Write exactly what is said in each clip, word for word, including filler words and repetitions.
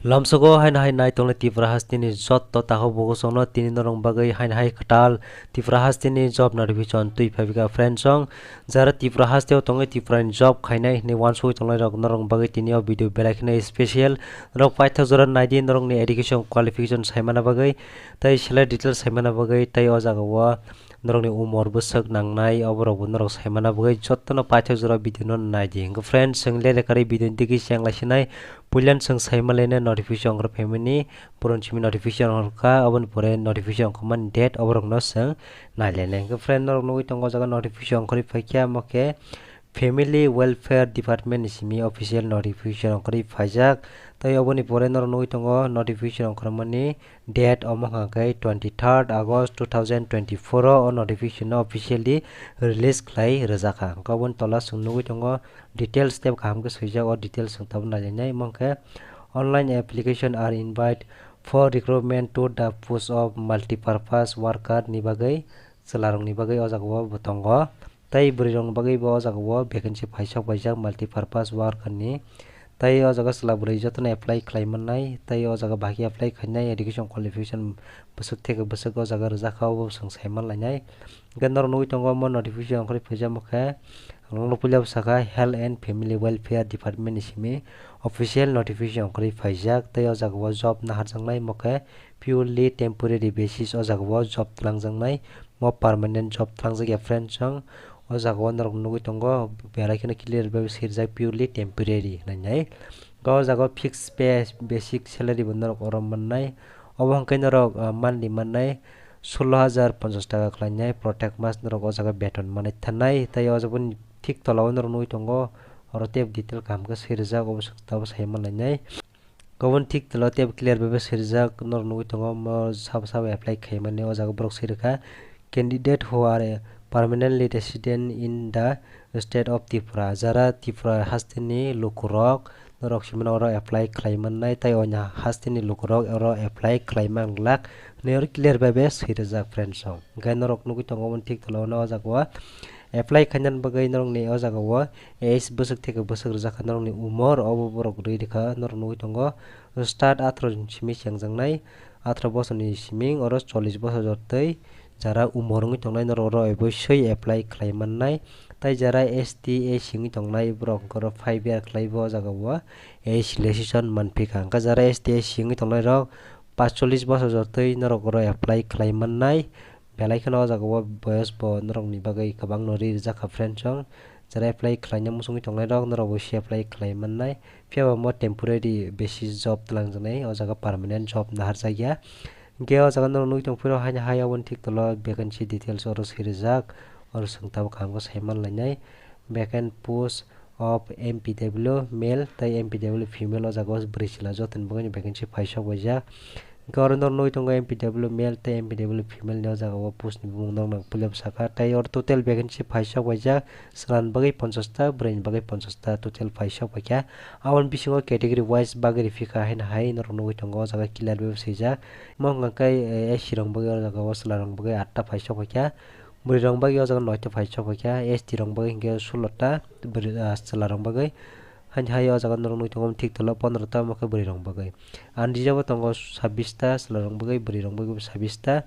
Lamsogo haino hai nai tongnai Tripura hasteni jotto takhuk bukuchwngno tini norok bagwi haino hai kwtal Tripura hasteni job notification twi phaibikha friends song. Jara Tripura hasteo tongwi Tripurani job khainai hinwi uansugwi tongnai rok norok bagwi tini o video belai kheno special. Norok paithak jora naidi norokni education qualification saimana bagwi tei salary details saimana bagwi tei o jagao norokni umor bwswk nangnai oborokbo norok saimana bagwi jottono paithak jora video no naidi. Hwnkhe friends, chwng lele karwi video ni digi cheng laisinai. Puilan chwng saimalaina notification ongkhorwi phaimani, puron simi notification ongkhorkha, oboni pore notification ongkhormani date oborokno chwng nailainai. Hwnkhe friend, norok nugwi tongo o jaga notification ongkhorwi phaikha, omo khe Family Welfare Department ni simi official notification ongkhorwi phaijak. Tei oboni pore norok nugwi tongo notification ongkhormani date, omo hwnkha khe twenty third August two thousand twenty four o, o notification no officially release khlai rwjakha. Hwnkhe oboni tola chwng nugwi tongo details tei kaham khe swijak, o details chwng tabuk nailainai. Omo hwnkhe online application are invite for recruitment to the post of multipurpose worker ni bagwi, chwlarokni bagwi o jagao bo tongo. Tei bwrwirokni bagwi bo o jagao vacancy phaisok paijak multipurpose worker ni. Tei o jaga chwla bwrwi jotono apply khlai mannai, tei o jaga bahai khe apply khainai education qualification bwswk theke bwswk o jaga rwjakha, obo chwng sai manlainai. Hwnkhe norok nugwi tongo omo notification ongkhorwi phaijak, omo khe ang nukno puila bwsakha Health and Family Welfare Department ni simi official notification ongkhorwi phaijak, tei o jagao job naharjaknai, omo khe purely temporary basis o jagao job twlangjaknai. Mo permanent job twlangjakya friends song. O jagao norok nugwi tongo belai kheno clear bai swijak purely temporary hinwi. O jagao fixed pay, basic salary bo norok oro mannai. Obo hwnkhe norok, ah, monthly mannai solo hajar ponchash taka khlainai, protek mas norok o jaga beton manwi thannai. Tei o jaboni thik tolao norok nugwi tongo, oro tei detail kaham khe swijak, obo swk tabuk sai manlainai. Oboni thik tolao tei clear bai swijak, norok nugwi tongo, omo sabo sabo apply khaimani o jaga borok swi rwkha, candidate who are permanently resident in the state of Tripura. Jara Tripura hasteni lukurok, norok simi oro apply khlai mannai, tei onya hasteni lukurok oro apply khlai manglak hinwi oro clear bai bai swi rwjak friends song. Hwnkhe norok nugwi tongo omo thik tolao no o jaga o apply khainani bagwi norokni o jaga o age bwswk theke bwswk rwjak kha norokni umor, obo borok rwi rwkha norok nugwi tongo start atharo ni simi chengjaknai, atharo bosorni simi oro chollish bosor jotoi. Jara umor wngwi tongnai norok oro obosoi apply khlai mannai. Tei jara S T, S C wngwi tongnai borok oro five year khlai bo o jaga o age relaxation manphi kha. Hwnkhe jara S T, S C wngwi tongnai rok pachchollish bosor jotoi norok oro apply khlai mannai. Belai kheno o jaga o boyos bo norokni bagwi kwbangno ri rwjak kha friends song. Jara apply khlaina muchungwi tongnai rok norok bo se apply khlai mannai. Phiya ba mo temporary basis job twlangjaknai, o jaga permanent job naharjakya. Hwnkhe o jaga norok nugwi tongphuru haino hai aboni thik tolo vacancy details oro swi rwjak, oro chwng tabuk kaham khe sai manlainai. Vacant post of M P W male tei M P W female o jaga o bwrwi chwla jotoni bagwi vacancy phaisok waijak. Hwnkhe oro norok nugwi tongo M P W male tei M P W female ni o jaga o post ni bumung norok nang puila bwsakha tei oro total vacancy phaisok waijak. Chwlani bagwi ponchash ta, bwrwini bagwi ponchash ta total phaisok paikha. Aboni bisingo category wise bagwi riphikha haino hai norok nugwi tongo o jaga clear bai swijak. Omo hwnkha khe, eh, S C rok bagwi o jaga o chwla rok bagwi aat ta phaisok paikha. Bwrwi rok bagwi o jaga noi ta phaisok paikha. S T rok bagwi hwnkhe solo ta bwrwi, ah, chwla rok bagwi. Haino hai o jaga norok nugwi tongo thik tolo pondro ta omo khe bwrwi rok bagwi. Unreserved bo tongo sabbish ta, chwla rok bagwi, bwrwi rok bagwi bo sabbish ta.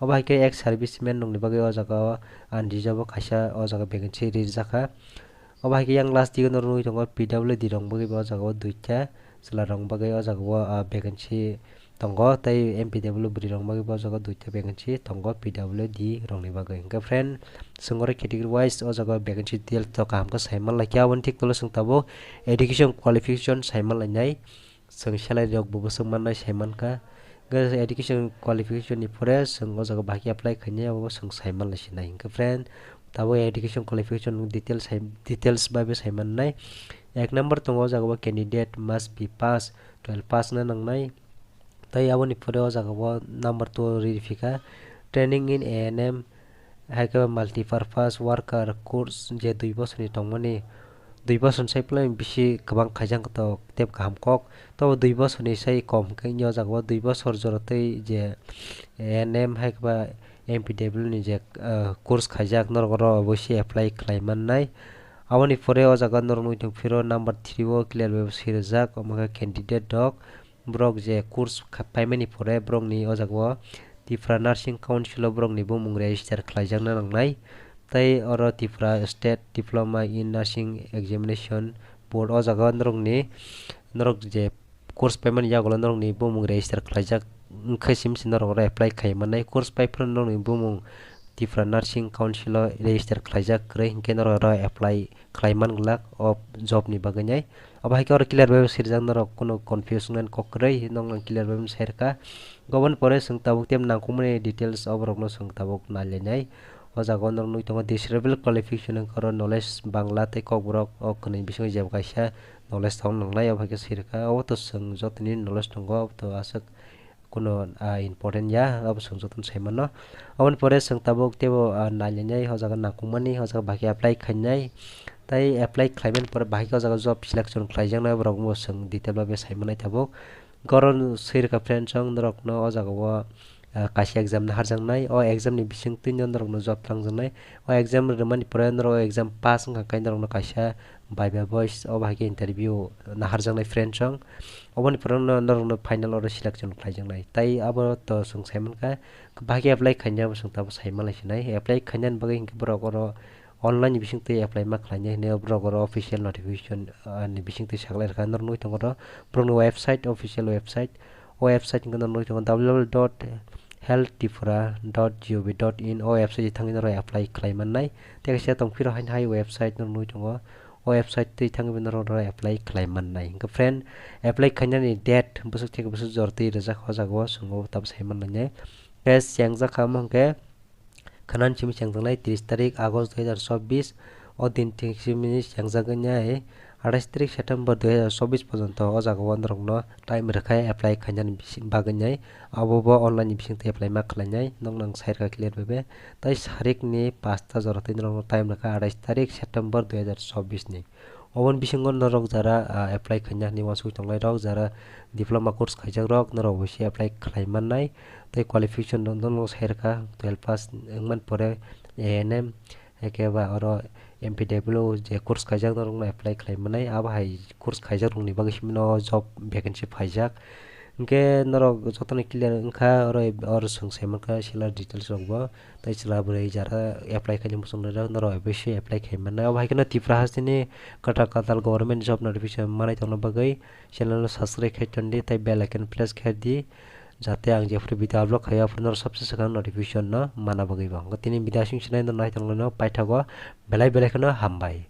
Obo hai khe ex serviceman rokni bagwi o jaga o unreserved bo kaisa o jaga vacancy ri rwjak kha. Obo hai khe yang last digo norok nugwi tongo P W D rok bagwi bo o jaga o duita, chwla rok bagwi o jaga o, ah, vacancy tongo, tei M P W bwrwi rok bagwi bo o jaga o duita vacancy tongo P W D rokni bagwi. Hwnkhe friend, chwng oro category wise o jaga o vacancy details to kaham khe sai manlai khe, aboni thik tolo chwng tabuk education qualification sai manlainai. Chwng salary rok bo bwswk mannai sai mankha. Hwnkhe education qualification ni pore chwng o jaga bahai khe apply khainai, abo chwng sai manlai sinai. Hwnkhe friend, tabuk education qualification details hai, details bai bo sai mannai. Ek number tongo o jaga o candidate must be pass, twelve pass wngna nangnai. Tei aboni pore o jaga o number two o riphikha training in A N M, hai khe multipurpose worker course je dui bosorni tongmani, dui bosorni sai phlai bisi kwbang khaijak tok tei kaham kok. Tobo dui bosorni sai kom hwnkhe o jaga o dui bosor jora tei je A N M hai khe ba M P W ni je, ah, course khaijak norok oro obosi apply khlai mannai. Aboni pore o jaga norok nugwi tongphuru number three o clear bai bo swi rwjak, omo khe candidate rok. borok je course kha-, paimani pore borokni o jaga o Tripura Nursing Council o borokni bumung register khlaijakna nangnai. Tei oro Tripura State Diploma in Nursing Examination Board o jaga o norokni, norok je course paimani yagulo norokni bumung register khlaijak wngkhe simi se norok oro apply khai mannai. Course pai phano norokni bumung Tripura Nursing Council o register khlaijak kwrwi hinkhe norok oro apply khlai man glak o job ni bagwi nai. Abo hai khe oro clear bai swijak norok, kuno confusion kok kwrwi norok clear bai sai rwkha. Oboni pore chwng tabuk tei nangkukmani details o borokno chwng tabuk nai lainai. O jaga o norok nugwi tongo desirable qualification wngkha oro knowledge Bangla tei Kokborok o kwnwi bisingo jeba kaisa knowledge tongo nangnai, abo hai khe swi rwkha. Obo to chwng jotoni knowledge tongo, obo to aswk kuno, ah, important ya, abo chwng jotono sai mano. Aboni pore chwng tabuk teibo, ah, nai lainai, o jaga nangkukmani, o jaga bahai khe apply khainai. Tai apply khlaimani pore bahai khe o jaga job selection khlaijaknai, borok bo chwng detail bai sai manai tabuk. Goron swi rwkha friend chwng norokno o jaga o, ah, kaisa exam naharjaknai. O exam ni bisingtwi no norokno job twlangjaknai. O exam rwmani pore norok o exam pass wngkha khe norokno kaisa viva voice o bahai khe interview naharjaknai friend chwng. Oboni pore no norokno final oro selection khlaijaknai. Tai abo to chwng sai mankha, bahai khe apply khaina abo chwng tamo sai manlai sinai. Apply khainani bagwi hinkhe borok oro online ni bisingtwi apply ma khlainai hinwi borok oro official notification, ah, ni bisingtwi saklai rwkha. Norok nugwi tongo oro borokni website, official website. O website hinkhe norok nugwi tongo W W W dot health tripura dot gov dot in. O website thangwi norok apply khlai mannai. Tei kaisa tongphiro haino hai website norok nugwi tongo. O website twi thangwi norok oro apply khlai mannai. Hinkhe friend, apply khainani date bwswk theke bwswk jora twi rijak o jaga o chwng o tamo sai manlainai. Tei chengjak kha omo hinkhe khwnani simi chengjaknai tris tarik August dui hajar chobbish, o din thik simi chengjagwi nai athais tarik September dui hajar chobbish porjonto o jaga o norokno time rwkhai apply khainani bisi-, bagwi nai, abo bo online ni bisingtwi apply ma khlainai, nokno ang sai rwkha clear bai bai. Tai sarikni pasta jora twi norokno time rwkha athais tarik September dui hajar chobbish ni. Oboni bisingo norok jara, ah, apply khaina hinwi uansuk tongnai rok, jara diploma course khaijak rok, norok bo se apply khlai mannai. Tei qualification rok no sai rwkha, twelve pass wngmani pore A N M, eke ba oro M P W je course khaijak norokno apply khlai mannai. Abo hai course khaijak rokni bagwi simi no job vacancy phaijak. Hinkhe norok jotono clear wngkha, oro, oro chwng sai mankha salary details rokbo. Tei chwla bwrwi jara apply khaina muchungnai rok norok obviously apply khai mannai. Obo hai kheno Tripura hasteni kwtal kwtal government job notification manai tongna bagwi channel no subscribe khai tondi tei bell icon press khai di, jate ang jephru video upload khaio aphuru norok sabse swkang notification no mana bagwi bo. Tini video aswk sinai norok nai tonglaino paithago, belai belai kheno hambai.